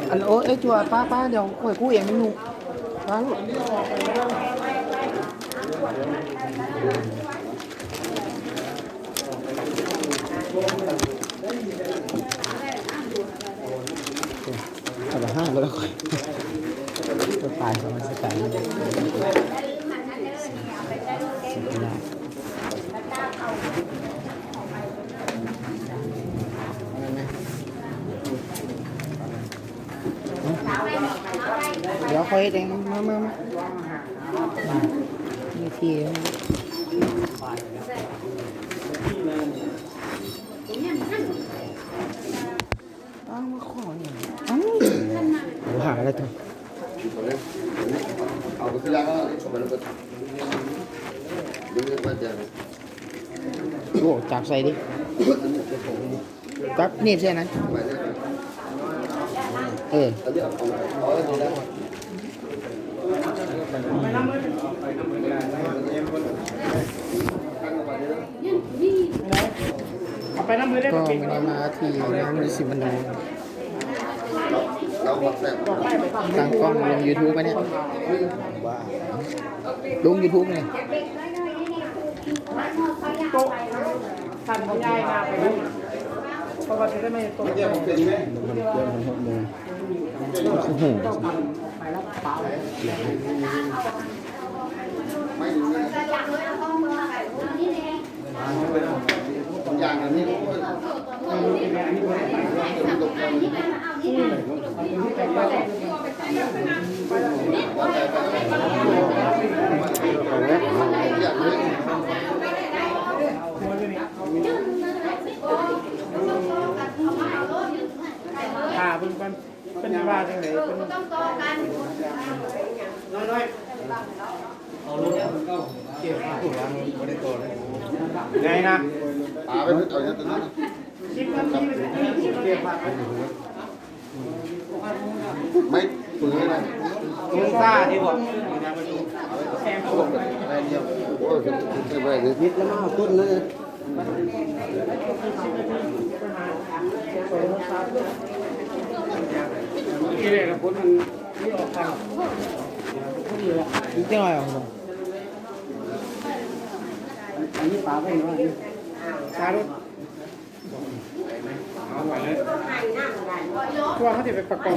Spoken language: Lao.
ອັນ ໂອ້ຍ ເອີ ຈົວ ປ້າ ປ້າ ດຽວຂ້ອຍກູ້ເອງ ມັນຫຍຸ້ງ ປ້າລູກ. ເອົາໄປຫ້າງກໍໄດ້ຂ້ອຍ ໄປປາຍສະມາຊິການ ດຽວຂ້ອຍເຮັດເອງ ມາ ມາ ມາ ມາ ນີ້ທີ່ ອ້າວ ມາຂໍຫຍັງ? ອ້າວ ໂອ້ ຫາໄດ້ຕົວະ. ໂອ້ ຈັບໃສ່ດິ ຈັບໜີບໃສ່ນັ້ນ ເອີ. ເອົາໄປນຳເລີຍເດ້ ກໍມື້ນີ້ມາທີ່ງານຢູ່ສີມະໂນ ຕັ້ງກ້ອງລົງຢູທູບໄປນີ້ ລົງຢູທູບນີ້ ໂຕະ ທ່ານບໍ່ຍ້າຍໜ້າໄປນຳ ເພາະວ່າຊິໄດ້ມາເຮັດໂຕະ ມັນເລີ່ມ ມັນເລີ່ມ ມັນຫົກໂມງ. ໂອ້ໂຫ ຖ້າເບິ່ງກ່ອນ ເພິ່ນຊິວ່າຈັ່ງໃດ ເພິ່ນ ນ້ອຍໆ ເອົາລົງ ເກັບ ບໍ່ໄດ້ຕໍ່ເລີຍ ໄງນະ ປາໄປເພິ່ນເອົາຫຍັງຕົວນັ້ນ ສິບນາທີ ໄມ້ປືນນະ ລົງຊາທີ່ບໍ່ ແຊມຕົວ ໄດ້ດຽວ ໂອ້ຍ ເປັນໄດ້ໄວ້ເລີຍ ມິດລະມາຕົ້ນເລີຍ. ທີ່ແລກລະຄົນມັນມີອອກໄປ ເຈັກໜ້ອຍອອກ ອັນນີ້ປາໄປເນາະ ປາລົດ ເອົາໄປເລີຍ ເພາະວ່າເຮົາຊິໄປປະກອບ